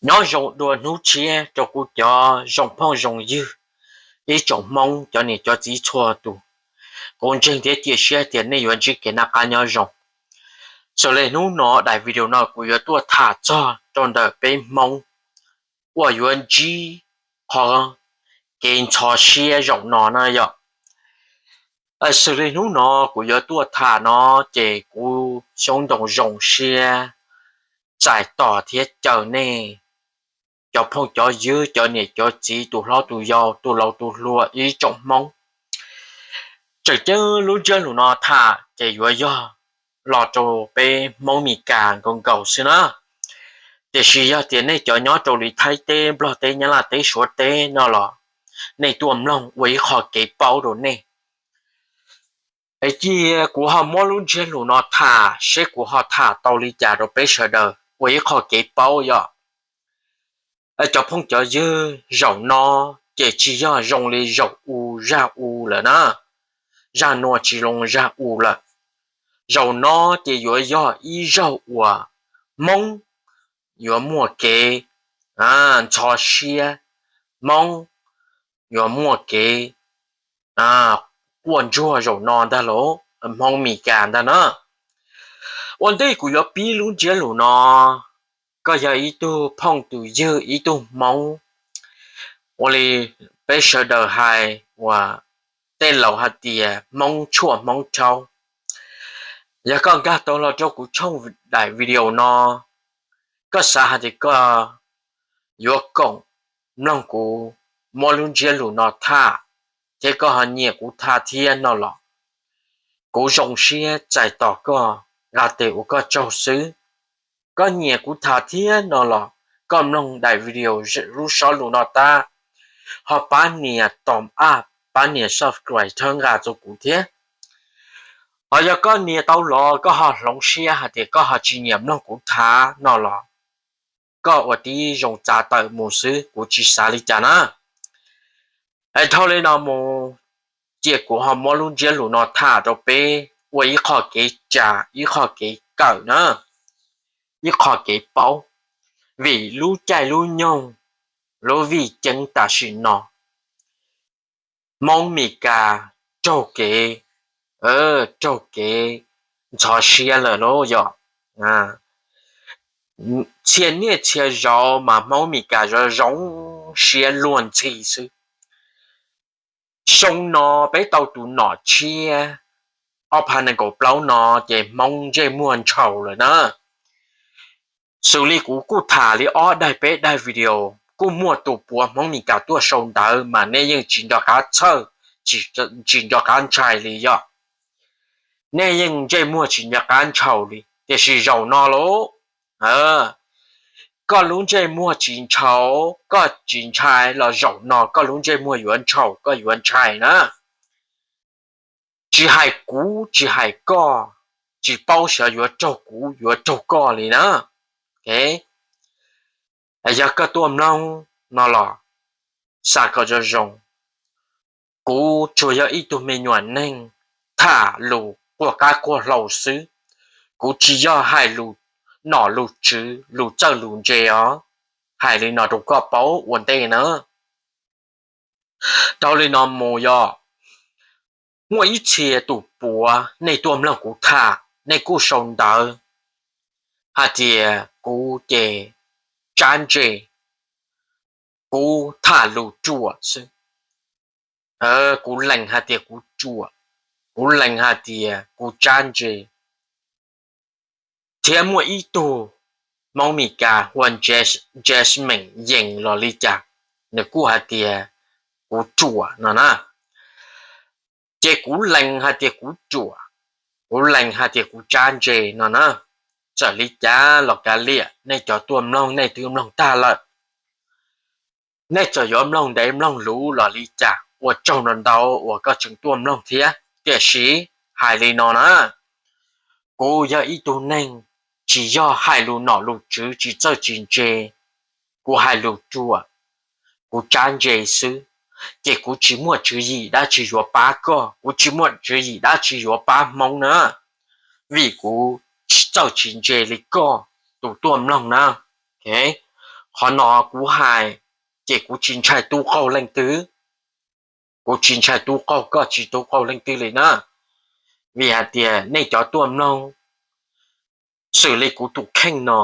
Nyob zoo dua hnub tshiab rau kuv cov zoo phooj zoo ywg, ib tsoom Hmoob cov niam cov txiv txhua tus. Kuv ntseeg thiab cia siab tias nej yuav ntsib kev noj qab nyob zoo. Xws li hnub no daim video no kuv yuav tuaj tham txog rau ntawm peb Hmoob uas yuav ntsib qhov kev ntxhov siab zaum no na yom. Xws li hnub no kuv yuav tuaj tham no ces kuv xyoob ntoo zoo siab txais tos thiab caw nej cov phooj cov ywg, cov niam cov txiv, tus hlob tus yau, tus laus tus hluas, ib tsoom Hmoob. Tseem ceeb lub ntsiab lus no tham ces yuav yog los rau peb Hmoob Mes Kas nkaus nkaus xwb na. Tiam sis yog tias nej cov nyob rau li Thaib teb, Nplog teb, Nyab Laj teb, Suav teb no los nej tuaj mloog ua ib qho kev paub rau nej. Es cia kuv ho muab lub ntsiab lus no tham seb kuv ho tham tau li cas rau peb sawv daws ua ib qho kev paub yom. Cov phooj cov ywg, zaum no ces tsis yog zoo li zaum u zaj u lawm na. Zaj no tsis zoo zaj u lawm. Zaum no ces yuav yog ib zaug uas Hmoob yuav muaj kev ntxhov siab, Hmoob yuav muaj kev quaj ntsuag zaum no ntag lauj, Hmoob Mes Kas ntag na. Ua ntej kuv yuav pib lub ntsiab lus no, koj yog ib tug phooj tus ywg, ib tug Hmoob, ua li peb sawv daws hais uas tej laus hais tias Hmoob tshuaj Hmoob rhaub. Yog koj nkag tau los rau kuv tshooj daim video no, koj xav hais tias koj yuav koom mloog kuv muab lub ntsiab lus no tham, thiab koj ho nyiam kuv tham thiab no los kuv zoo siab txais tos koj nqa tes ua koj tsaug xwb. Koj nyiam kuv tham thiab no los koj mloog daim video lub sob lus no tag, ho pab nias thumbs up, pab nias subscribe thawb nqa rau kuv thiab. Ho yog koj nias tau los koj ho hloov siab hais tias koj ho tsis nyiam mloog kuv tham no los koj ua tib zoo txav tawm mus xwb, kuv tsis xav li cas na. Es dhau li no mus, cia kuv ho muab lub ntsiab lus no tham rau peb ua ib qho kev tsa, ib qho kev kawm na, ib qho kev paub. Vim lub caij lub nyoog, lub vij ceeb tam sim no, Hmoob Mes Kas raug kev, raug kev ntxhov siab lawm lauj yom. Txhia niaj txhia zaus mas Hmoob Mes Kas zoo zoo siab luag ntxhi xwb. Xyoo no peb tau tus nom tshiab ob phav nees nkaum plaub no ces Hmoob ntsej muag ntshaus lawm na. Xws li kuv kuj tham li ob daim peb daim video, kuj muaj tus puav Hmoob Mes Kas tuaj sau ntawv mas nej yeej tsis nco qab txhawj, tsis nco qab ntshai li yom. Nej yeej ntsej muag tsis nco qab ntshaus li, tiam sis zaum no lauj, koj lub ntsej muag tsis ntshaus, koj tsis ntshai los zaum no koj lub ntsej muag yuav ntshaus, koj yuav ntshai na. Tsis hais kuv tsis hais koj, tsis paub xyov yuav raug kuv yuav raug koj li na. Yog koj tuaj mloog no los xav kom zoo zoo, kuv tsuas yog ib tug me nyuam neeg tham lus quaj qab quaj hlau xwb. Kuv tsis yog hais lus nom lus tswv lus txawj lus ntse os. Hais li no rau koj paub ua ntej na. Dhau li no mus yog muaj ib txhia tus puav nej tuaj mloog kuv tham, nej kuj sau ntawv hais tias kuv ces tsab ntse, kuv tham lus ruam xwb. Kuv lees hais tias kuv ruam, kuv lees hais tias kuv tsab ntse. Thiab muaj ib tug Hmoob Mes Kas hu ua Jasmine Yees los li cas, nws kuj hais tias kuv ruam no na. Ces kuv lees hais tias kuv ruam, kuv lees hais tias kuv tsab ntse no na. Txawm li cas los kav liam, nej cov tuaj mloog nej twb mloog tag lawm. Nej txawm yuav mloog ntev mloog luv los li cas, ua tsaug ntau ntau uas koj tseem tuaj mloog thiab. Tiam sis hais li no na, kuv yog ib tug neeg tsis yog hais lus nom lus tswv tsis txawj tsis ntse, kuv hais lus ruam, kuv tsab ntse xwb, ces kuv tsis muaj tswv yim dab tsi yuav pab koj, kuv tsis muaj tswv yim dab tsi yuav pab Hmoob na, vim kuv txawj tsis ntse li koj tus tuaj mloog na. Qhov no kuv hais ces kuv tsis ntshai tub qaug leej twg, kuv tsis ntshai tub qaug, koj tsis tub qaug leej twg li na. Vim hais tias nej cov tuaj mloog, xws li kuv tus kheej no,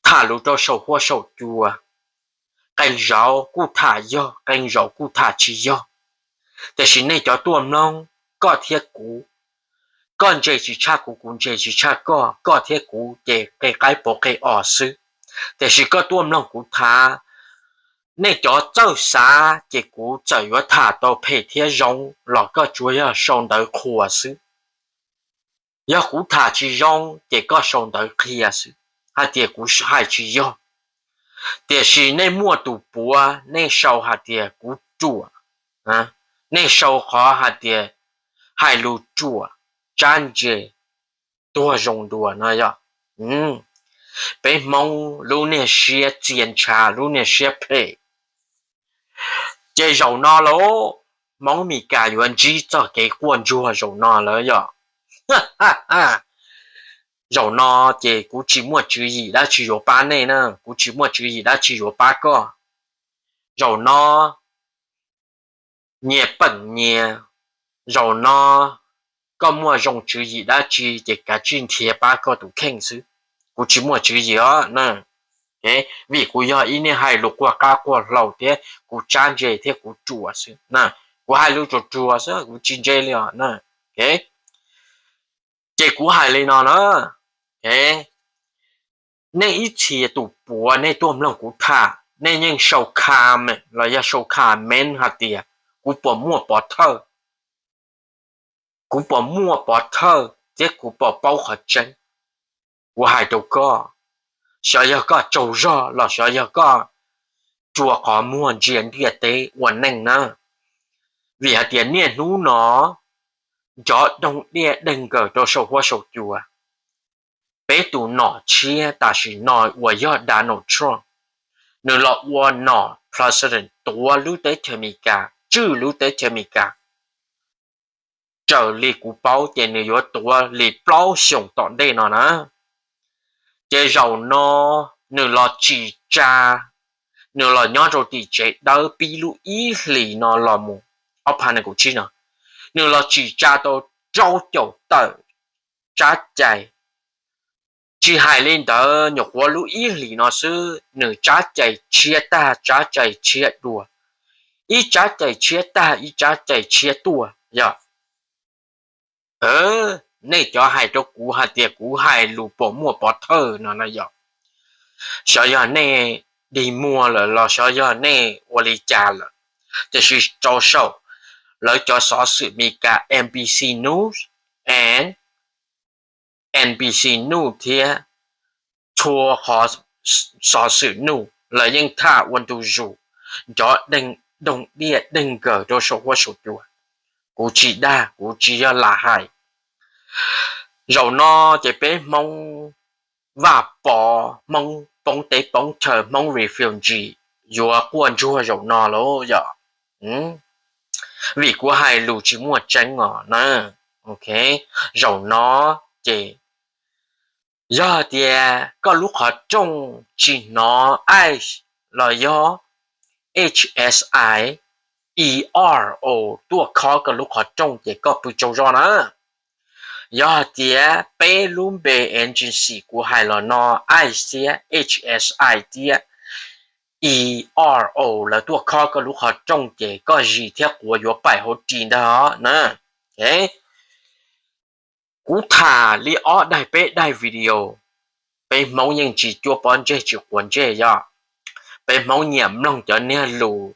tham lus rau saum huab saum cua, qee zaus kuj tham yog, qee zaus kuj tham tsis yog. Tiam sis nej cov tuaj mloog, koj thiab kuv, koj ntse tsis tshaj kuv, kuv ntse tsis tshaj koj, koj thiab kuv ces qe qaib pov qe os xwb. Tiam sis koj tuaj mloog kuv tham, nej cov txawj xav ces kuv txawm yuav tham tau phem thiab zoo los koj tsuas yog sau ntawv qhuas xwb. Yog kuv tham tsis zoo ces koj sau ntawv qhia xwb hais tias kuv hais tsis yog. Tiam sis nej muaj tus puav nej sau hais tias kuv ruam, nej sau qhov hais tias hais lus ruam, tsab ntse, tuag zoo dua no yog. Peb Hmoob lub niag siab txia ntshav, lub niag siab phem. Ces zaum no lauj, Hmoob Mes Kas yuav ntsib txoj kev quaj ntsuag zaum no lawm yog. Zaum no ces kuv tsis muaj tswv yim dab tsi yuav pab nej na, kuv tsis muaj tswv yim dab tsi yuav pab koj. Zaum no nyias peem nyias, zaum no koj muaj zoo tswv yim dab tsi ces kav tsij nrhiav pab koj tus kheej xwb. Kuv tsis muaj tswv yim os na, vim kuv yog ib niag hais lus quaj qab quaj hlau thiab kuv tsab ntse thiab kuv ruam xwb na. Kuv hais lus ruam ruam xwb, kuv tsis ntse li os na. Ces kuv hais li no na, nej ib txhia tus puav nej tuaj mloog kuv tham, nej yeej sau comment los yog sau comment hais tias kuv puas muaj pov thawj, kuv puas muaj pov thawj thiab kuv puas paub qhov tseeb. Kuv hais rau koj, xyov yog koj tsaug zog los xyov yog koj rua qhov muag ntsia ntiaj teb ua neej na. Vim hais tias niaj hnub no cov doog diaj deeg nkaws rau saum huab saum cua. Peb tus nom tshiab tam sim no uas yog Donald Trump, nws los ua nom president tuav lub teb chaws Amelikas, tswj lub teb chaws Amelikas. Raws li kuv paub ces nws yuav tuav li plaub xyoos tom ntej no na. Ces zaum no nws los tsim tsa, nws los nyob rau tim tsev dawb pib lub ib hlis no los mus, ob phav nees nkaum tsib no, nws los tsim tsa tau rau caum tawm tsab cai. Tsis hais li ntawd, nyuam qhuav lub ib hlis no xwb nws tsab cai tshiab tag tsab cai tshiab dua, ib tsab cai tshiab tag ib tsab cai tshiab tuaj yog. Nej cov hais rau kuv hais tias kuv hais lus puas muaj pov thawj no na yog, xyov yog nej dig muag lawm los xyov yog nej ua li cas lawm. Tiam sis rau saum lawv cov xov xwm Meskas NBC News and NBC News thiab txhua qhov xov xwm news lawv yeej tham ua ntu zus cov doog diaj deeg nkaws rau saum huab saum cua. Kuv tsis dag, kuv tsis yog lam hais. Zaum no ces peb Hmoob Vaj Pov, Hmoob poob teb poob chaw, Hmoob refugee yuav quaj ntsuag zaum no lauj yom. Vim kuv hais lus tsis muaj tseeb os na. Zaum no ces yog tias koj lub qhov rooj tsis hnov ICE los yog HSI, ERO tuaj khob koj lub qhov rooj ces koj pw tsaug zog na. Yog tias peb lub npe agency kuv hais los no, ICE thiab HSI thiab ERO lawv tuaj khob koj lub qhov rooj ces koj zis thiab quav yuav paim hauv ris ntag os na. Kuv tham li ob daim peb daim video, peb Hmoob yeej tsis cuab pob ntseg tsis quav ntsej yom. Peb Hmoob nyiam mloog cov niag lus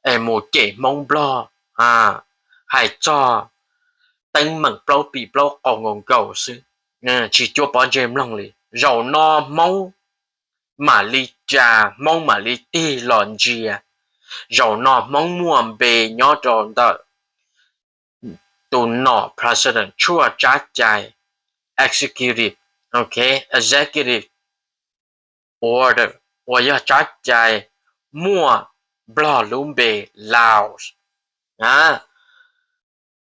es mus cem Hmoob Nplog, hais txog teeb meem plaub pim plaub qau nkaus nkaus xwb, tsis cuab pob ntseg mloog li. Zaum no Hmoob mam li ras, Hmoob mam li tig los ntsia. Zaum no Hmoob muaj npe nyob rau ntawm tus nom president tshuaj tsab cai executive, executive order uas yog tsab cai muaj Nplog lub npe Laos.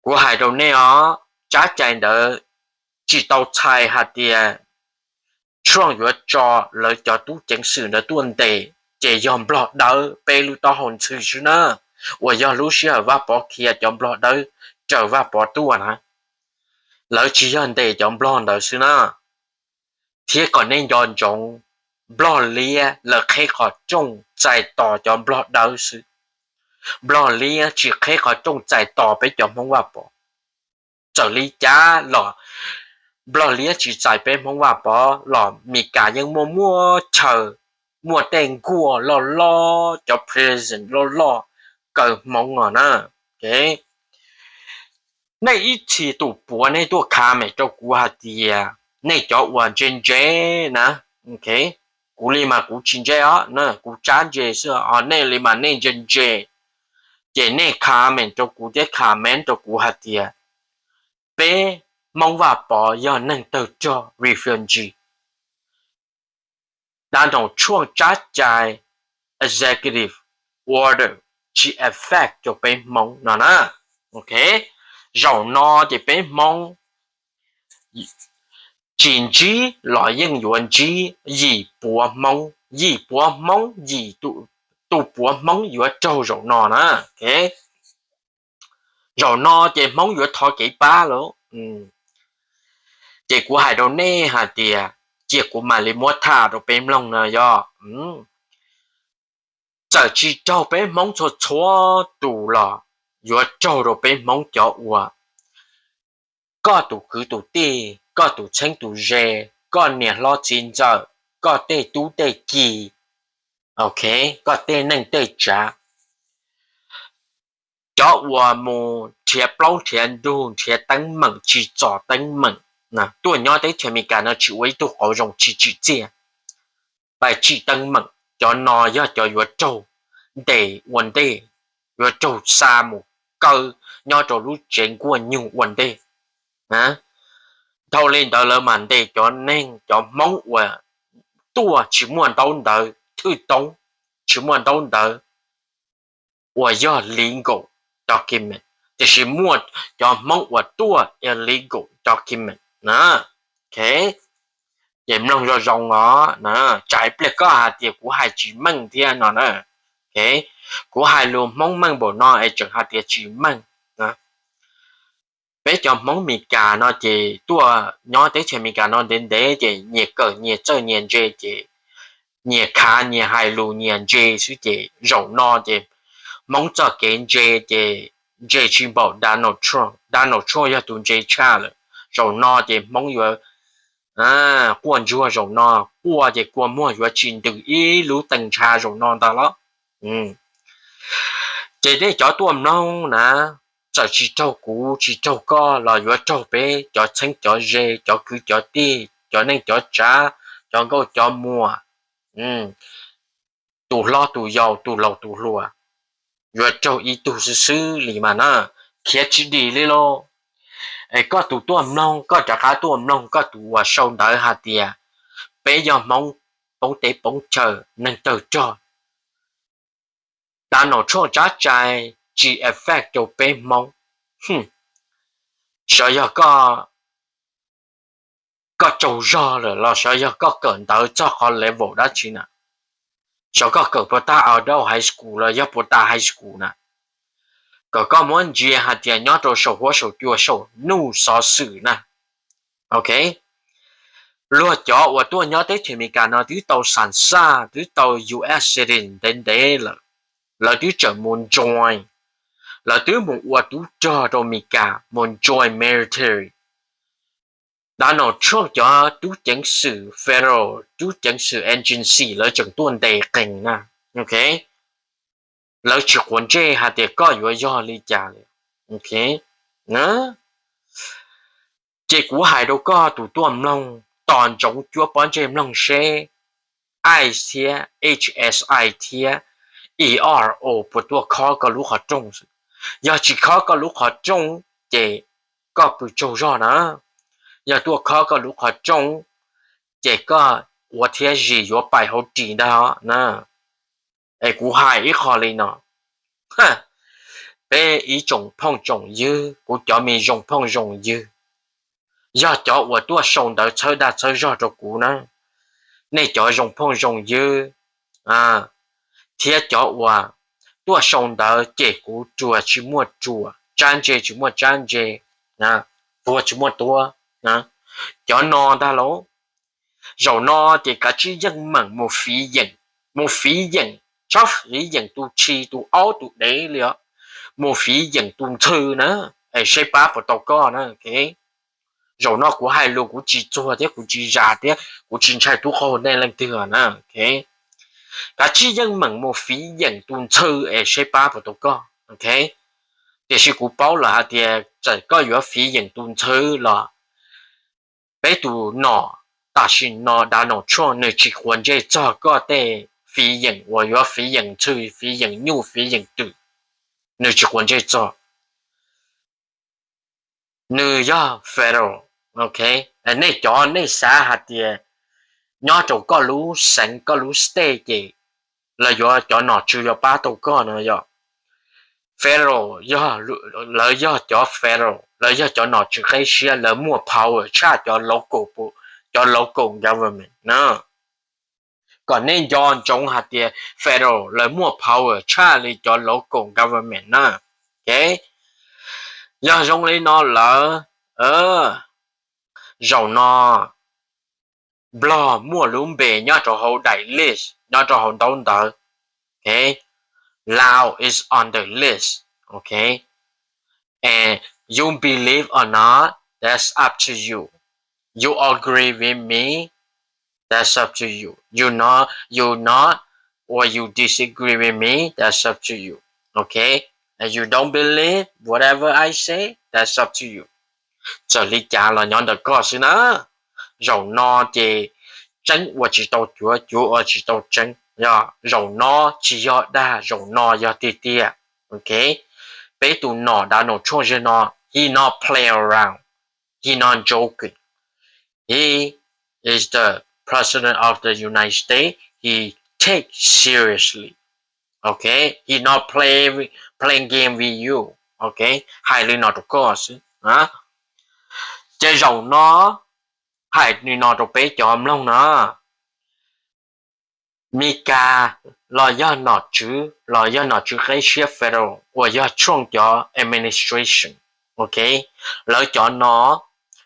Kuv hais rau nej os, tsab cai ntawd tsis tau txhais hais tias Trump yuav tso lawv cov tub ceev xwm ntawd tuaj ntes, ces yog Nplog dawb peb lub taub hau ntxhw xwb na, uas yog lub sij hawm Vaj Pov khiav cov Nplog dawb raws Vaj Pov tuaj na. Lawv tsis yog ntes cov Nplog ntawd xwb na. Thiab kom nej nco ntsoov, Nplog liab lawv qheb qhov rooj txais tos cov Nplog dawb xwb. Nplog liab tsis qheb qhov rooj txais tos peb cov Hmoob Vaj Pov. Txawm li cas los Nplog liab tsis txais peb Hmoob Vaj Pov los Mis Kas yeej muaj muaj chaw, muaj tej nkuaj loj loj, cov prison loj loj kaw Hmoob os na. Nej ib txhis tus puav nej tuaj comment rau kuv hais tias nej cov uas ntse ntse na, kuv li mas kuv tsis ntse os na, kuv tsab ntse xwb os, nej li mas nej ntse ntse, ces nej comment rau kuv thiab comment rau kuv hais tias peb Hmoob Vaj Pov yog neeg tawg rog, refugee. Donald Trump tsab cai executive order tsis affect rau peb Hmoob no na. Zaum no ces peb Hmoob tsis ntsib los yeej yuav ntsib yim puav Hmoob, yim puav Hmoob, yim tus puav Hmoob yuav raug zaum no na. Zaum no ces Hmoob yuav thov kev pab lawm. Ces kuv hais rau nej hais tias cia kuv mam li muab tham rau peb mloog no yog, txawm tsis raug peb Hmoob txhua txhua tus los yuav raug rau peb Hmoob cov uas koj tus kwv tus tij, koj tus txheeb tus ze, koj niam hlob txiv ntxawm, koj tej tub tej ki, ok, koj tej neej tej tsav, cov uas mus nrhiav plaub nrhiav ntug nrhiav teeb meem tsis txom teeb meem, tuaj nyob teb chaws Amelikas no tsis ua ib tug qauv zoo tsis tsim txiaj, tsis tsim teeb meem, cov no yog cov yuav raug ntes ua ntej, yuav raug xa mus kaw nyob rau lub tsev nkuaj nyuj ua ntej. Dhau li ntawd lawv mam ntes cov neeg cov Hmoob uas tuaj tsis muaj ntaub ntawv thwj toob, tsis muaj ntaub ntawv uas yog legal document, tiam sis muaj cov Hmoob uas tuaj illegal document na. Ces mloog zoo zoo os, tsam ib pliag koj hais tias kuv hais tsis meej thiab no na. Kuv hais lus Hmoob meej npaum no es tseem hais tias tsis meej. Peb cov Hmoob Amelikas no ces tuaj nyob teb chaws Amelikas no ntev ntev ces nyias kawm nyias txawj nyias ntse ces nyias khav nyias hais lus nyias ntse xwb ces zaum no ces Hmoob txoj kev ntse ces ntse tsis npaum Donald Trump. Donald Trump yog tus ntse tshaj lawm. Zaum no ces Hmoob yuav quaj ntsuag, zaum no quaj ces kua muag yuav tsis ntws ib lub tee ntsha zaum no ntag los. Ces nej cov tuaj mloog na, txawm tsis raug kuv tsis raug koj los yuav raug peb cov txheeb cov ze, cov kwv cov tij, cov neej cov tsav, cov nkauj cov muam, tus hlob tus yau, tus laus tus hluas, yuav raug ib tug xwb xwb li mas na. Khiav tsis dim li lauj. Es koj tus tuaj mloog, koj rov qab tuaj mloog koj tus uas sau ntawv hais tias peb yog Hmoob poob teb poob chaw neeg tawg rog, Donald Trump tsab cai tsis affect rau peb Hmoob. Xyov yog koj tsaug zog lawm los xyov yog koj kawm ntawv txog qhov level dab tsi na. Xyov koj kawm puas tag adult high school los yog puas tas high school na. Kom koj muab ntsia hais tias nyob rau saum huab saum cua saum nuj xov xwm na. Ok, luag cov uas tuaj nyob teb chaws Amelikas no twb tau xam xaj twb tau U S citizen ntev ntev lawm, lawv twb tseem mus join, lawv twb mus ua tub rog rau Amelikas mus join military. Donald Trump cov tub ceev xwm federal, tub ceev xwm agency lawv tseem tuaj ntes qees na. Ok, lawv tsis quav ntsej hais tias koj yuav yog li cas li. Ok, ces kuv hais rau koj tus tuaj mloog, tos ntsoov cuab pob ntseg mloog seb ICE thiab H S I thiab E R O puas tuaj khob koj lub qhov rooj. Yog tsis khob koj lub qhov rooj ces koj pw tsaug zog na. Yog tuaj khob koj lub qhov rooj ces koj quav thiab zis yuav paim hauv ris ntag na. Es kuv hais ib qho li no, peb ib tsoom phooj tsoom ywg, kuv cov me zoo phooj zoo ywg, yog cov uas tuaj sau ntawv txhawb dag txhawb zog rau kuv na, nej cov zoo phooj zoo ywg thiab cov uas tuaj sau ntawv cem kuv ruas tsis muaj ruas, tsab ntse tsis muaj tsab ntse, tuag tsis muaj tuag, cov no ntag lauj. Zaum no ces kav tsij yeej meem mus fiv yeem, mus fiv yeem, txhob fiv yeem tus tshis tus aub tus dev li os, mus fiv yeem tus ntxhw na, es seb pab puas tau koj na. Zaum no kuv hais lus kuv tsis txuag thiab kuv tsis zam thiab kuv tsis ntshai tub qaug nej leej twg na. Kav tsij yeej meem mus fiv yeem tus ntxhw es seb pab puas tau koj. Tiam sis kuv paub lawm hais tias txawm koj yuav fiv yeem tus ntxhw los peb tus nom tam sim no Donald Trump nws tsis quav ntsej txog koj tej fiv yeem uas yuav fiv yeem ntxhw, fiv yeem nyuj, fiv yeem twm, nws tsis quav ntsej txog. Nws yog federal, ok. Nej cov nej xav hais tias nyob rau koj lub xeev koj lub state ces lawv yuav cov nom tswv yuav pab tau koj no yog federal, lawv yog cov federal, lawv yog cov nom tswv qeb siab, lawv muaj power tshaj cov local, cov local government na. Kom nej nco ntsoov hais tias federal lawv muaj power tshaj li cov local government na. Ok, yog zoo li no lawm, zaum no Nplog muaj lub npe nyob rau hauv daim list, nyob rau hauv ntaub ntawv. Ok, Laos is on the list. Ok, and you believe or not, that's up to you. You agree with me, that's up to you. You not, you not, or you disagree with me, that's up to you. Ok, and you don't believe whatever I say, that's up to you. Txawm li cas los nyob ntawm koj xwb na. Zaum no ces tseeb ua tsis tau cuav, cuav ua tsis tau tseeb. Zaum no tsis yog dag, zaum no yog tiag tiag. Ok, peb tus nom Donald Trump zaum no, he not play around, he not joking. He is the president of the United States. He take seriously. Ok, he not play, playing game with you. Ok, hais li no rau koj xwb. Ces zaum no hais li no rau peb cov mloog no, Mis Kas los yog nom tswv, los yog nom tswv qeb siab federal uas yog Trump cov administration. Ok, lawv cov no,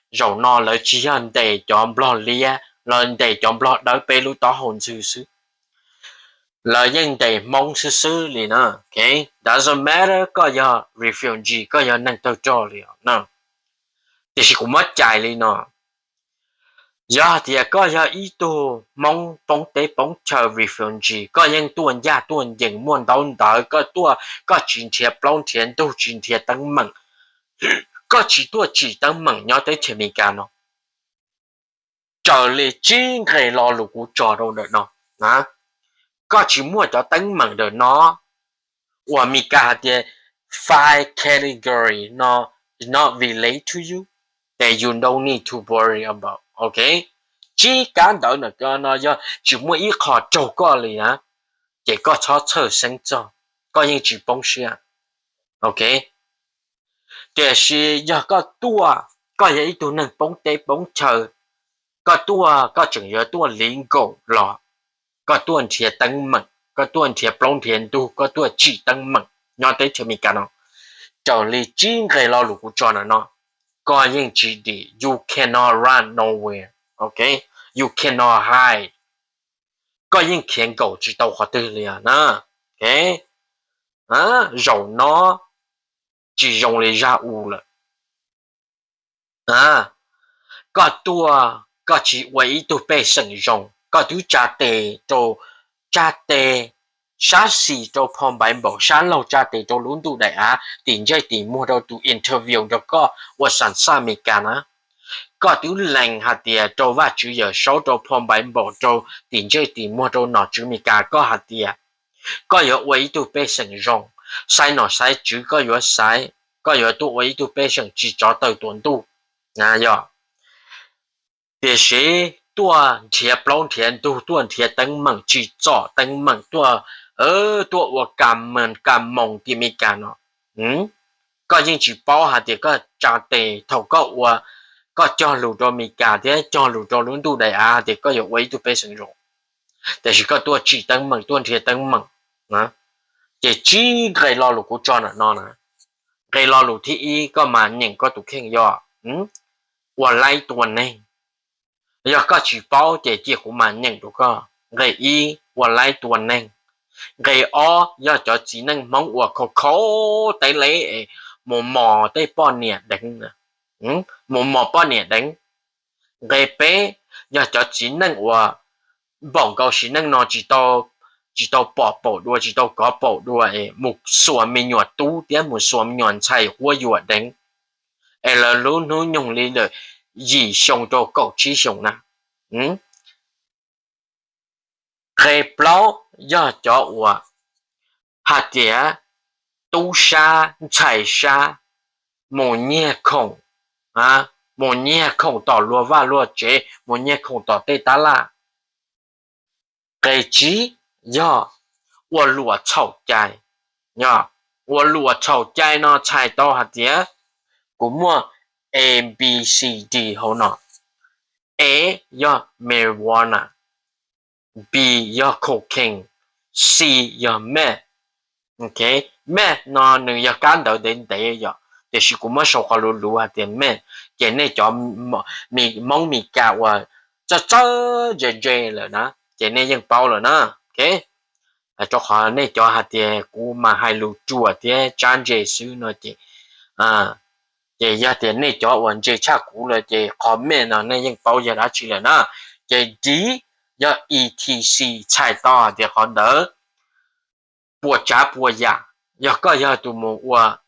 zaum no lawv tsis yog ntes cov Nplog liab los ntes cov Nplog dawb peb lub taub hau ntxhw xwb, lawv yeej ntes Hmoob xwb xwb li na. Ok, doesn't matter koj yog refugee, koj yog neeg tawg rog li os na. Tiam sis kuv muab cais li no, yog tias koj yog ib tug Hmoob poob teb poob chaw refugee, koj yeej tuaj ncaj tuaj ncees muaj ntaub ntawv, koj tuaj koj tsis nrhiav plaub nrhiav ntug, tsis nrhiav teeb meem, koj tsis tuaj tsim teeb meem nyob teb chaws Amelikas no, raws li tsib nqe lo lus kuv tso rau ntawm no, koj tsis muaj cov teeb meem ntawm no uas Amelikas hais tias five category no not relate to you, then you don't need to worry about. Ok, tsib kab ntawv ntawm no yog tsis muaj ib qho raug koj li na, ces koj txhob txhawj xeeb txog, koj yeej tsis poob siab. Ok, tiam sis yog koj tuaj, koj yog ib tug neeg poob teb poob chaw, koj tuaj koj tseem yuav tuaj legal los koj tuaj nrhiav teeb meem, koj tuaj nrhiav plaub nrhiav ntug, koj tuaj tsim teeb meem nyob teb chaws Amelikas no, raws li tsib nqe lo lus kuv tso ntawm no, koj yeej tsis dim, you cannot run nowhere. Ok, you cannot hide, koj yeej khiav nkaum tsis tau qhov twg li na. Ok, zaum no tsis zoo li zaj u lawm. Koj tuaj koj tsis ua ib tug pej xeem zoo, koj twb tsa tes rau, tsa tes sab xis rau Pohnpei npaum sab laug, tsa tes rau lub ntuj daim av, tim ntsej tim muag rau tus interview nrog koj ua xam xaj Amelikas na. Koj twb lees hais tias rau Vajtswv Yawmsaub, rau Pohnpei npaum, rau tim ntsej tim muag rau nom tswv Amelikas, koj hais tias koj yuav ua ib tug pej xeem zoo, xaiv nom xaiv tswv koj yuav xaiv, koj yuav tuaj ua ib tug pej xeem tsis tsov tawm tuam ntuj, yog. Tiam sis tuaj nrhiav plaub nrhiav ntug, tuaj nrhiav teeb meem, tsim txom teeb meem, tuaj, tuaj ua ka mees ka moos tim Amelikas no, koj yeej tsis paub hais tias koj tsa tes thaum koj ua koj cog lus rau Amelikas thiab cog lus rau lub ntuj daim av tias koj yuav ua ib tug pej xeem zoo, tiam sis koj tuaj tsim teeb meem, tuaj nrhiav teeb meem. Ces tsib nqe lo lus kuv tso ntawm no na. Nqe lo lus thib ib, koj mas nyeem koj tus kheej yog ua laib tua neeg. Yog koj tsis paub ces cia kuv mas nyeem rau koj. Nqe ib, ua laib tua neeg. Nqe ob, yog cov txiv neej Hmoob uas khau khau teb leb es mus mos tej poj niam deev, mus mos poj niam deev. Nqe peb, yog cov txiv neej uas npaum nkaus sim neej no tsis tau pom paum dua, tsis tau kov paum dua es mus xuas me nyuam tub thiab mus xuas me nyuam ntxhais huab yuam deev, es lawv lub hnub nyoog li ntawm yim xyoo rau kaum tsib xyoos na. Nqe plaub, yog cov uas hais tias tub sab ntxhais sab mus nyiag khoom, mus nyiag khoom tom luag vaj luag tsev, mus nyiag khoom tom tej tab laj. Nqe tsib, yog ua luam txhaum cai. Ua luam txhaum cai no txhais tau hais tias kuv muaj A B C D hauv no. A yog marijuana, B yog cocaine, C yog meth. Meth no nws yog kab ntawv ntev ntev yom, tiam sis kuv muab sau qhov luv luv hais tias meth. Ces nej cov Hmoob Mes Kas uas txawj txawj ntse ntse lawm na, ces nej yeej paub lawm na. Rau qhov nej cov hais tias kuv mas hais lus ruam thiab tsab ntse xwb no ces, ces yog tias nej cov uas ntse tshaj kuv lawm ces qhov meth no nej yeej paub yog dab tsi lawm na. Ces D yog E T C txhais tau hais tias qhov ntawd puas tsav puas yam. Yog koj yog tus mus ua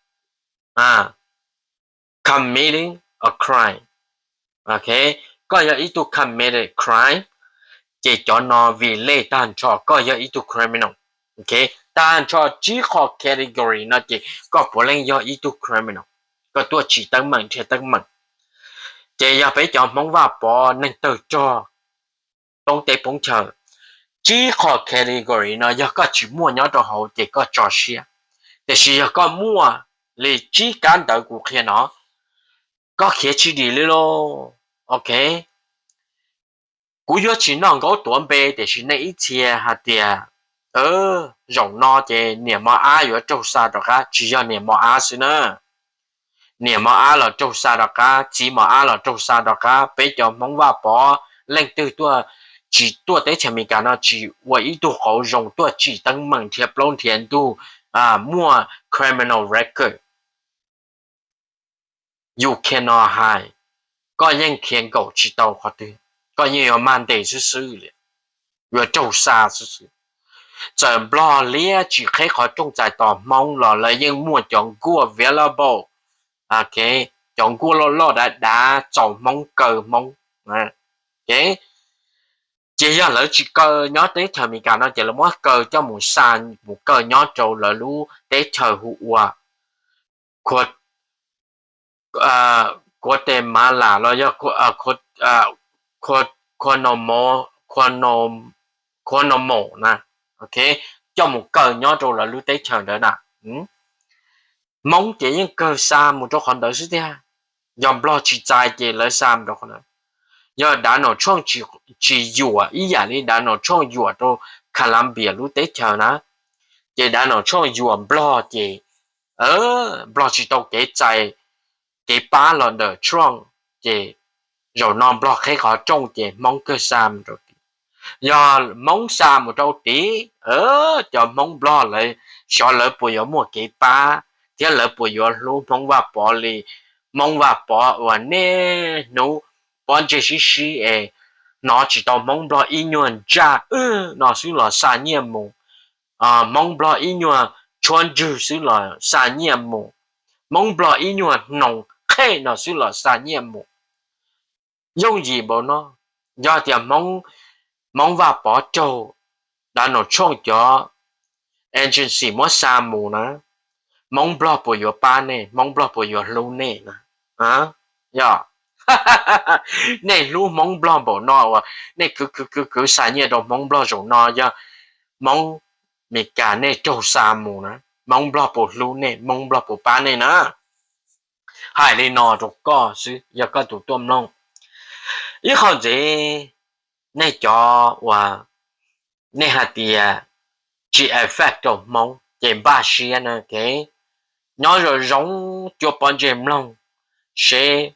committing a crime, koj yog ib tug committed crime, ces cov no vim lej tag nrho koj yog ib tug criminal. Tag nrho tsib qho category no ces koj puav leej yog ib tug criminal, koj tuaj tsim teeb meem nrhiav teeb meem. Ces yog peb cov Hmoob Vaj Pov neeg tawg rog poob teb poob chaw, tsib qho category no yog koj tsis muaj nyob rau hauv ces koj tso siab. Tiam sis yog koj muaj li tsib kab ntawv kuv qhia no, koj khiav tsis dim li lauj. Ok, kuv yuav tsis noj nkaub tuav npe, tiam sis nej ib txhia hais tias zaum no ces niam mos ab yuav raug xa rov qab, tsis yog niam mos ab xwb na. Niam mos ab los raug xa rov qab, txiv mos ab los raug xa rov qab. Peb cov Hmoob Vaj Pov leej twg tuaj, tsis tuaj teb chaws Amelikas no tsis ua ib tug qauv zoo tuaj tsim teeb meem nrhiav plaub nrhiav ntug, muaj criminal record, you cannot hide. Koj yeej khiav nkaum tsis tau qhov twg, koj yeej yuav mag ntes xwb xwb li, yuav raug xa xwb xwb. Txawm Nplog liab tsis qheb qhov rooj txais tos Hmoob los lawv yeej muaj cov nkuaj available, cov nkuaj loj loj dav dav txaus Hmoob kaw Hmoob. Ces yog lawv tsis kaw nyob teb chaws Amelikas no ces lawv muab kaw coj mus xa, mus kaw nyob rau lawv lub teb chaws hu ua Guatemala los yog Guatemala na, coj mus kaw nyob rau lawv lub teb chaws ntawd na. Hmoob ces yeej kawg xa mus rau qhov ntawd xwb tiag. Yog Nplog tsis txais ces lawv xa mus rau qhov ntawd. Yog Donald Trump tsis yuam ib yam li Donald Trump yuam rau Colombia lub teb chaws na, ces Donald Trump yuam Nplog ces Nplog tsis tau kev txais, kev pab los ntawm Trump, ces zaum no Nplog qheb qhov rooj ces Hmoob kawg xa mus rau tid. Yog Hmoob xa mus rau tid, cov Hmoob Nplog lawv, xyov lawv puas yuav muaj kev pab thiab lawv puas yuav hlub Hmoob Vaj Pov li Hmoob Vaj Pov uas niaj hnub pob ntseg sib sib es hnov tsis tau Hmoob Nplog ib nyuag ntsaj wb no xwb los xa nyiaj mus, Hmoob Nplog ib nyuag tshuab ntswg xwb los xa nyiaj mus, Hmoob Nplog ib nyuag hnoos qhej no xwb los xa nyiaj mus. Yooj yim npaum no, yog tias Hmoob Vaj Pov raug Donald Trump cov agency muab xa mus na, Hmoob Nplog puas yuav pab nej, Hmoob Nplog puas yuav hlub nej na? Yog nej hlub Hmoob Nplog npaum no uas nej kwv kwv kwv kwv xa nyiaj rau Hmoob Nplog zaum no, yog Hmoob Meskas nej raug xa mus na, Hmoob Nplog puas hlub nej, Hmoob Nplog puas pab nej na? Hais li no rau koj xwb, yog koj tus tuaj mloog. Ib qho ntxiv, nej cov uas nej hais tias tsis affect rau Hmoob ces npaj siab na, ok? Nyob zoo zoo, cuab pob ntseg mloog seb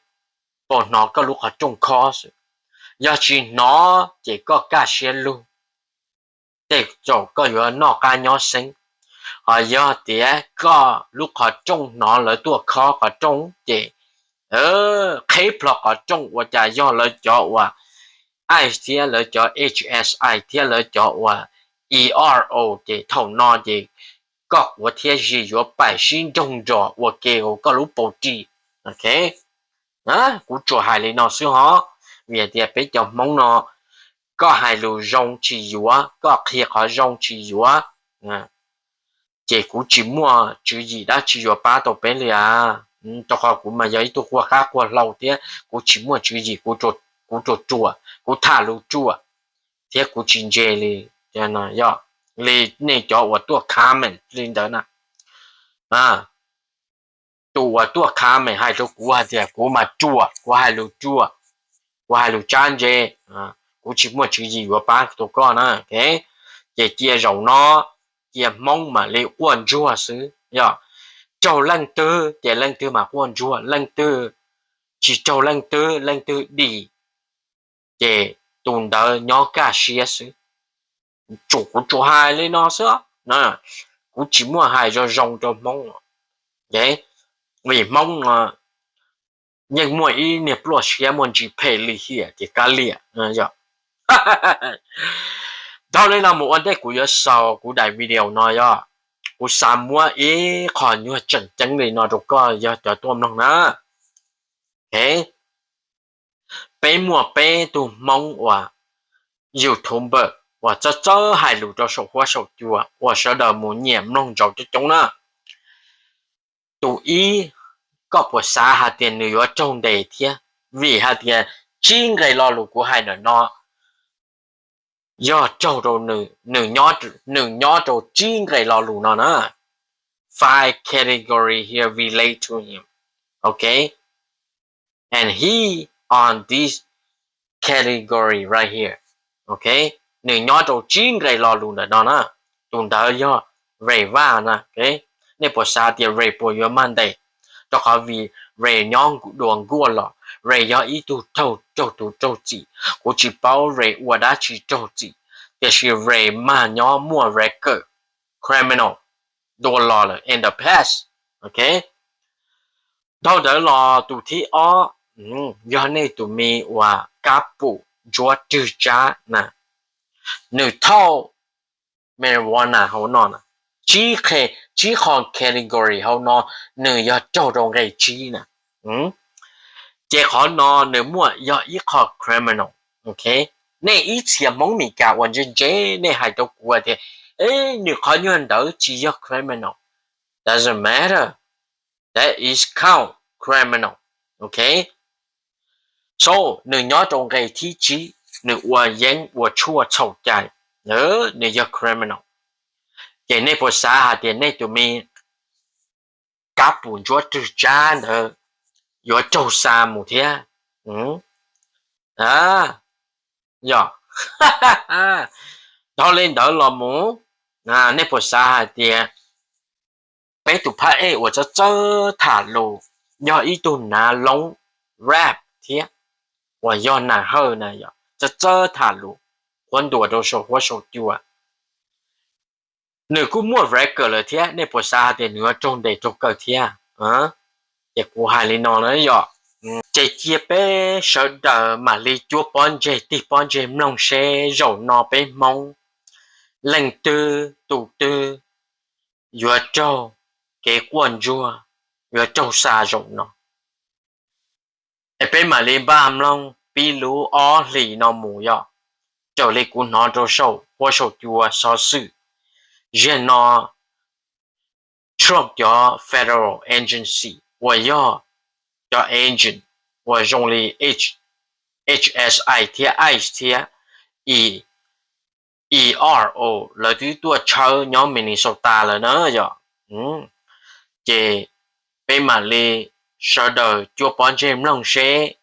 puas hnov koj lub qhov rooj khob xwb. Yog tsis hnov ces koj kaj siab lug, tej zaum koj yuav noj qab nyob xeeb. Ho yog tias koj lub qhov rooj hnov lawv tuaj khob qhov rooj ces qheb plho qhov rooj, ua cas yog lawv cov uas ICE thiab lawv cov HSI thiab lawv cov uas ERO, ces thaum no ces koj quav thiab zis yuav pais sib nroog nrog ua ke hauv koj lub pau ris. Ok, kuv tsuas hais li no xwb hos, vim hais tias peb cov Hmoob no, koj hais lus zoo tsis yuav, koj qhia qhov zoo tsis yuav, ces kuv tsis muaj tswv yim dab tsi yuav pab tau peb li as. Rau qhov kuv mas yog ib tug quaj qab quaj hlau thiab kuv tsis muaj tswv yim, kuv ruam ruam, kuv tham lus ruam thiab kuv tsis ntse li, yog li nej cov uas tuaj comment li ntawd na, tus uas tuaj comment hais rau kuv hais tias kuv mas ruam, kuv hais lus ruam, kuv hais lus tsab ntse, kuv tsis muaj tswv yim yuav pab tus koj na. Ces cia zaum no, cia Hmoob mam li quaj ntsuag xwb, yog raug leej twg ces leej twg mam quaj ntsuag, leej twg tsis raug leej twg, leej twg dim ces tus ntawd nyob kaj siab xwb. Tsum kuv tsuas hais li no xwb, kuv tsis muaj hais zoo zoo rau Hmoob, vim Hmoob no yeej muaj ib niag pluaj siab muaj ntsis phem lim hiam ces kav liam. Dhau li no mus ua ntej kuv yuav xaus kuv daim video no, yog kuv xav muab ib qho nyuag tseem ceeb li no rau koj yog cov tuaj mloog na. Peb muaj peb tug Hmoob uas YouTuber uas txawj txawj hais lus rau saum huab saum cua uas sawv daws mus nyiam mloog ntsoov coob coob na. Tus ib, koj puas xav hais tias nws yuav raug ntes thiab? Vim hais tias tsib nqe lo lus kuv hais ntawm no yog raug rau nws, nws nyob rau tsib nqe lo lus no na. Five category here relate to him. Ok. And he on this category right here. Ok. Nws nyob rau tsib nqe lo lus ntawm no na. Tus ntawd yog Ray Vaj na. Nej puas xav tias Ray puas yuav mag ntes? Rau qhov vim Ray nyob dua nkuaj los, Ray yog ib tug raug, raug tus raug txim. Kuv tsis paub Ray ua dab tsi raug txim, tiam sis Ray mag nyob muaj record criminal dua los lawm in the past. Ok. Dhau ntawd los tus thib ob, yog nej tus me uas Kab Pum Ntsuab Rwg Tsab na. Nws thauj marijuana hauv no na. Tsib qe, tsib qho category hauv no nws yog raug rau nqe tsib na. Ces qhov no nws muaj yog ib qho criminal. Ok. Nej ib txhia Hmoob Mes Kas uas ntse ntse, nej hais rau kuv tias, nws qhov nyuag ntawd tsis yog criminal. Doesn't matter. That is count criminal. Ok. So nws nyob rau nqe thib tsib, nws ua yeeb ua tshuaj txhaum cai, nws yog criminal. Ces nej puas xav hais tias nej tus me Kab Pum Ntsuab Rwg Tsab ntawd yuav raug xa mus thiab? Yog. Dhau li ntawd los mus, nej puas xav hais tias peb tus phab ej uas txawj txawj tham lus, yog ib tug nav loob rap thiab, uas yog Nas Hawj na, yog txawj txawj tham lus, qhuab ntuas rau saum huab saum cua, nws kuj muaj record lawm thiab, nej puas xav hais tias nws yuav raug ntes raug kaw thiab? Ces kuv hais li no na yom, ces cia peb sawv daws mam li cuab pob ntseg tig pob ntseg mloog seb zaum no peb Hmoob leej twg tus twg yuav raug kev quaj ntsuag, yuav raug xa zaum no. Es peb mam li npaj mloog pib lub ob hlis no mus yom, raws li kuv hnov rau saum huab saum cua xov xwm. Ziag no Trump cov federal agency uas yog cov agent uas zoo li H S I thiab ICE thiab E R O lawv twb tuaj tshawb nyob Minnesota lawm na yom. Ces peb mam li sawv daws cua pob ntseg mloog seb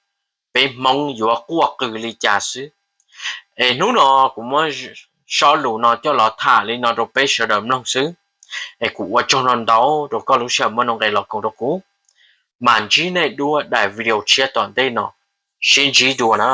peb Hmoob yuav quaj qw li cas xwb. Es hnub no kuv muab sob lus no coj los tham li no rau peb sawv daws mloog xwb. Es kuv ua tsaug no ntau rau koj lub sij hawm muaj nuj nqes los koom rau kuv, mas ntsib nej dua daim video tshiab tom ntej no, sib ntsib dua na.